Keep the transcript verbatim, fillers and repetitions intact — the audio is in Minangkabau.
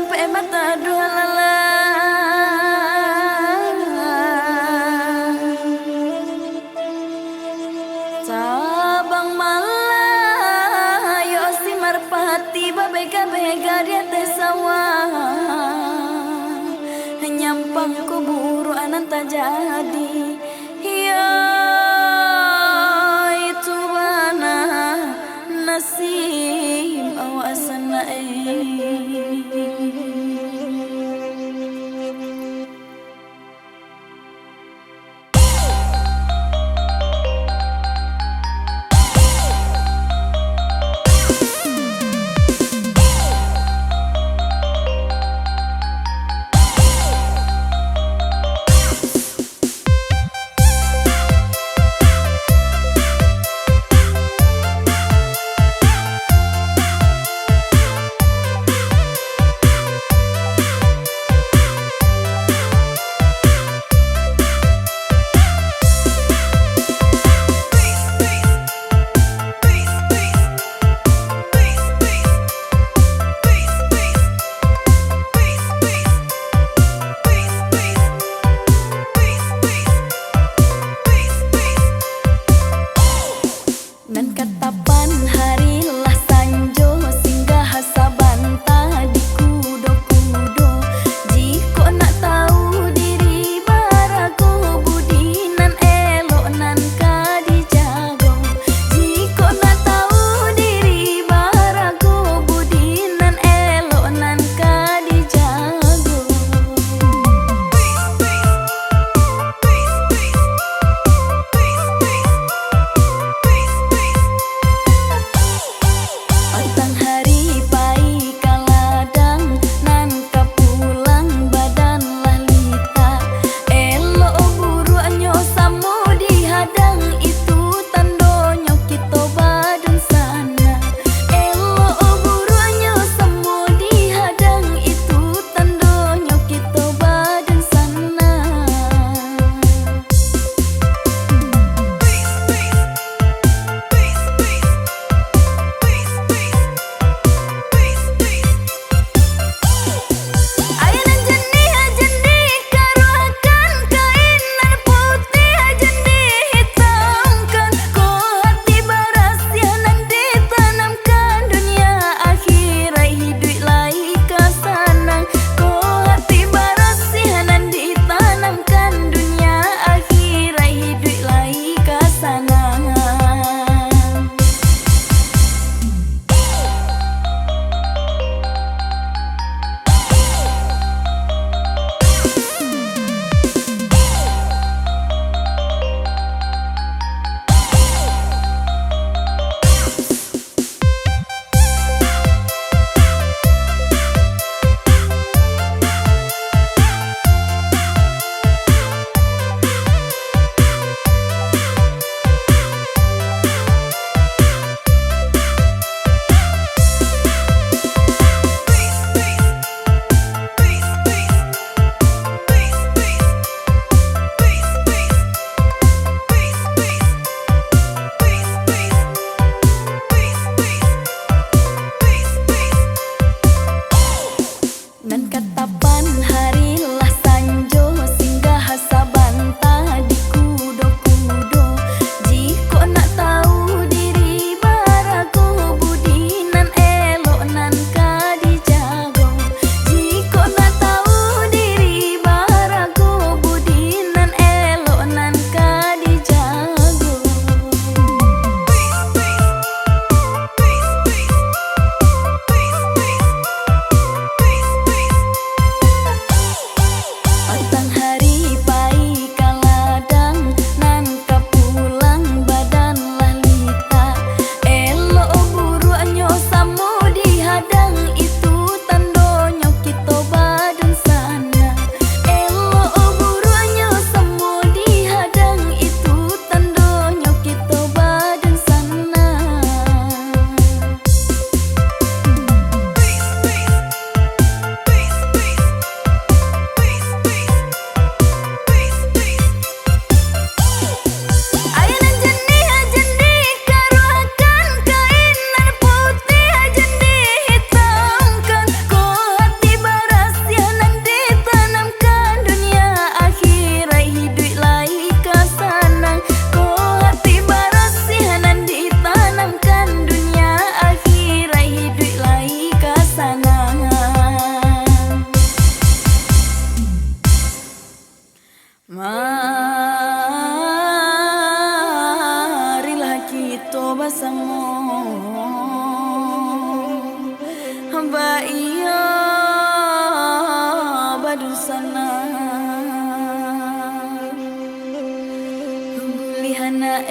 Pek mata duo lalang. Sabang malayok si marpati babega-bega di ateh sawah. Nyampang ko buruak nan tajadi. Iyo, itu bana nasib awak sanak, eh. Nan katapan hari lah sanjo, singgah sabanta di kudo-kudo. Jikok nak tahu diri barago, budi nan elok nan ka dijago. Jikok nak tahu diri barago, budi nan elok nan ka dijago. Patang hari pai ka ladang, nan ka pulang badan lah litak. Elok buruaknyo samo dihadang, itu tandonyo kito badunsanak. Elok buruaknyo samo dihadang, itu tandonyo kito badunsanak. Aia nan janiah jan dikaruahkan, kain nan putiah jan dihitamkan. Ko hati barasiah nan ditanamkan, dunia akhiraik hiduik lai ka sanang. Ko hati barasiah nan ditanamkan, dunia akhiraik hiduik lai ka sanang. Nan katapan hari lah sanjo, singgah sabanta di kudo-kudo. Jikok nak tahu diri barago, budi nan elok nan ka dijago. Jikok nak tahu diri barago, budi nan elok nan ka dijago. Baiyo badunsanak, buliah anak